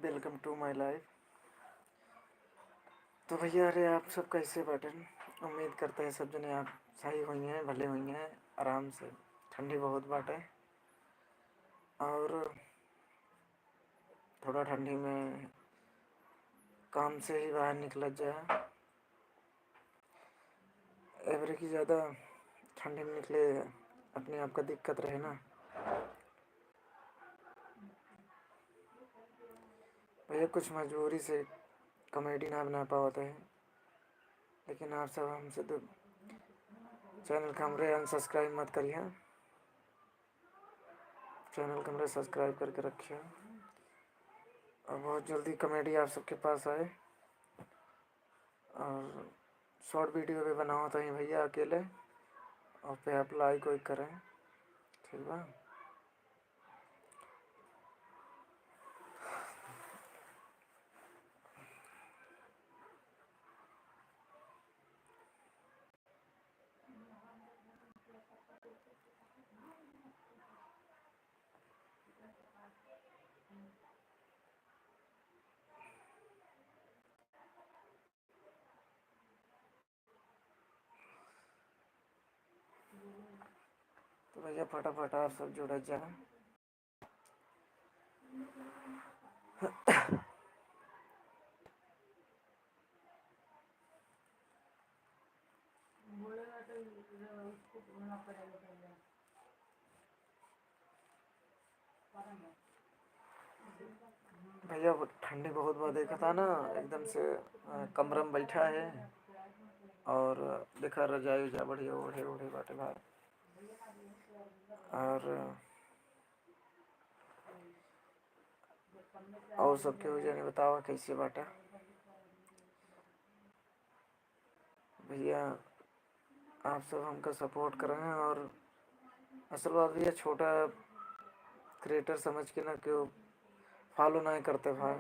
Welcome to my life. तो भैया अरे आप सब कैसे बाटन? उम्मीद करते हैं सब जने आप सही हुई हैं, भले हुई हैं, आराम से। ठंडी बहुत बाटे और थोड़ा ठंडी में काम से ही बाहर निकलत जाए। एवरे की ज़्यादा ठंडी में निकले अपने आप का दिक्कत रहे ना। भैया कुछ मजबूरी से कॉमेडी ना बना पाते है, लेकिन आप सब हमसे तो चैनल के हमरे अनसब्सक्राइब मत करिए। चैनल के हमरे सब्सक्राइब करके रखिए और बहुत जल्दी कॉमेडी आप सबके पास आए। और शॉर्ट वीडियो भी बनाओ तो ही भैया अकेले और पे आप लाइक वाइक करें, ठीक बा। तो भैया फटाफट आप सब जुड़ जाए। बोलेगा तो उसको बोलना पड़ेगा पहले। भैया वो ठंडी बहुत बार देखा था ना, एकदम से कमरा में बैठा है और देखा रजाई उजाई बढ़िया ओढ़े ओढ़े बाटे भाई। और सबके हो जाने बतावा कैसे बाटा। भैया आप सब हमका सपोर्ट करें और असल बात भैया छोटा क्रिएटर समझ के ना क्यों फॉलो ना करते भाई।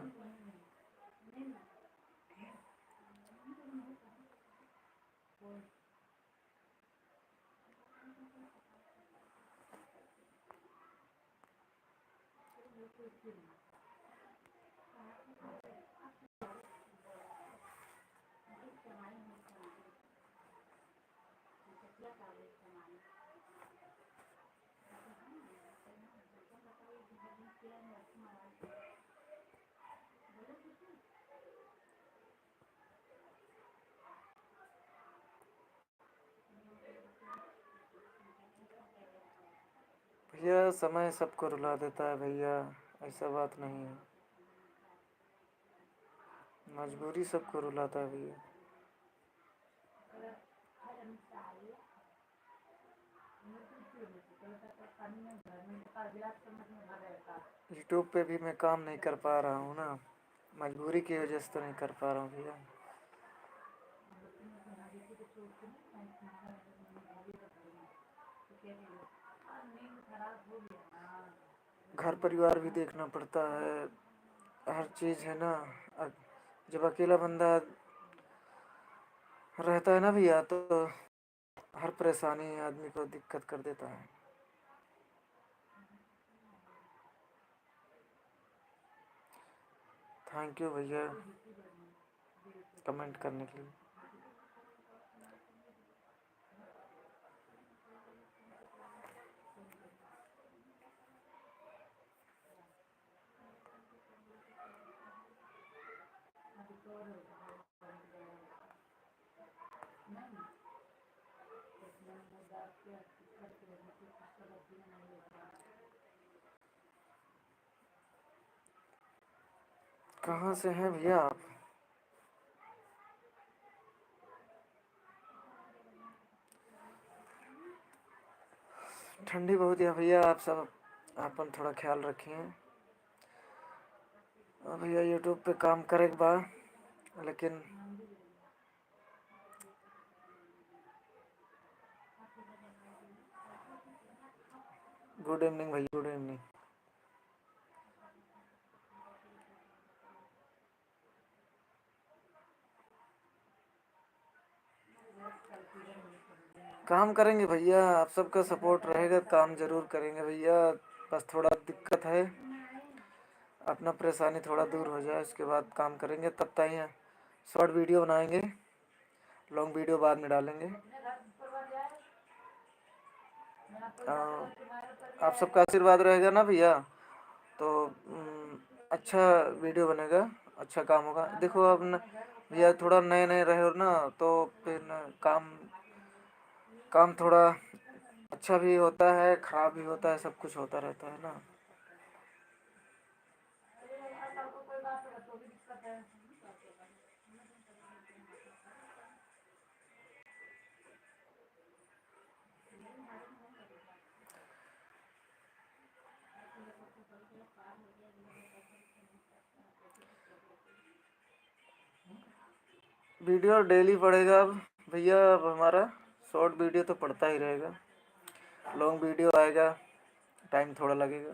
भैया समय सबको रुला देता है भैया, ऐसा बात नहीं है। मजबूरी सबको रुलाता है भैया। यूट्यूब पे भी मैं काम नहीं कर पा रहा हूँ ना, मजबूरी की वजह से तो नहीं कर पा रहा हूँ भैया। घर परिवार भी देखना पड़ता है, हर चीज़ है ना। जब अकेला बंदा रहता है ना भैया तो हर परेशानी आदमी को दिक्कत कर देता है। Thank you भैया कमेंट करने के लिए। कहाँ से हैं भैया आप? ठंडी बहुत है भैया, आप सब अपन थोड़ा ख्याल रखिए। और भैया यूट्यूब पे काम करे के बा, लेकिन गुड इवनिंग भैया, गुड इवनिंग। काम करेंगे भैया, आप सबका सपोर्ट रहेगा, काम ज़रूर करेंगे भैया। बस थोड़ा दिक्कत है, अपना परेशानी थोड़ा दूर हो जाए, उसके बाद काम करेंगे। तब तक शॉर्ट वीडियो बनाएंगे, लॉन्ग वीडियो बाद में डालेंगे। आप सबका आशीर्वाद रहेगा ना भैया, तो अच्छा वीडियो बनेगा, अच्छा काम होगा। देखो अब न भैया थोड़ा नए नए रहे हो ना, तो फिर काम काम थोड़ा अच्छा भी होता है, ख़राब भी होता है, सब कुछ होता रहता है ना। वीडियो डेली पड़ेगा अब भैया, अब हमारा शॉर्ट वीडियो तो पड़ता ही रहेगा, लॉन्ग वीडियो आएगा टाइम थोड़ा लगेगा।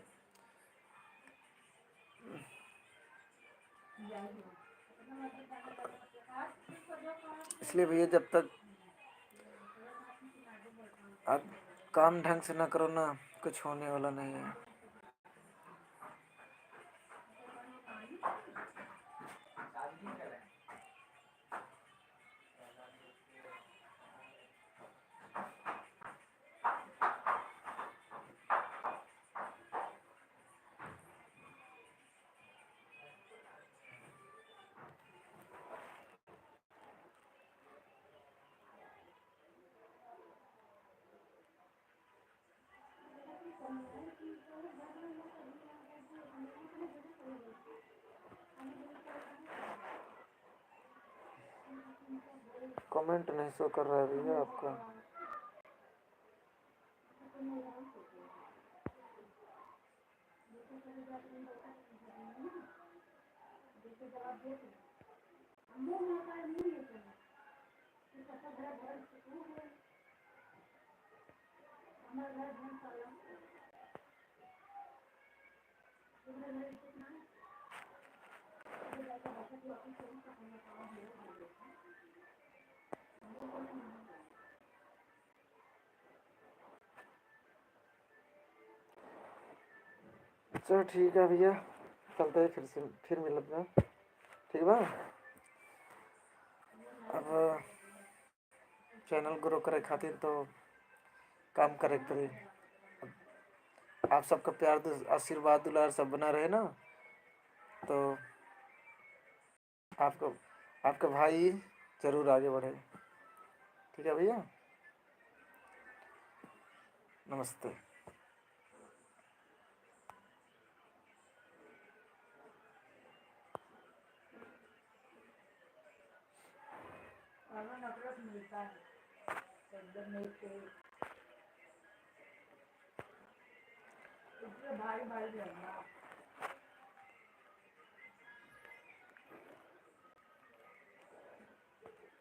इसलिए भैया जब तक आप काम ढंग से ना करो ना, कुछ होने वाला नहीं है। कमेंट नहीं शो कर रहा है भैया आपका। चलो ठीक है भैया, चलते हैं, फिर से फिर मिलते हैं, ठीक बा। अब चैनल ग्रो करे खातिर तो काम करे पड़ी। आप सबका प्यार आशीर्वाद दुलार सब बना रहे ना, तो आपको आपका भाई जरूर आगे बढ़े। ठीक है भैया, नमस्ते। नफरत मिलता है एकदम भाई भाई रहना।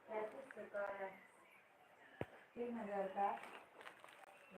35 का है, 3000 का।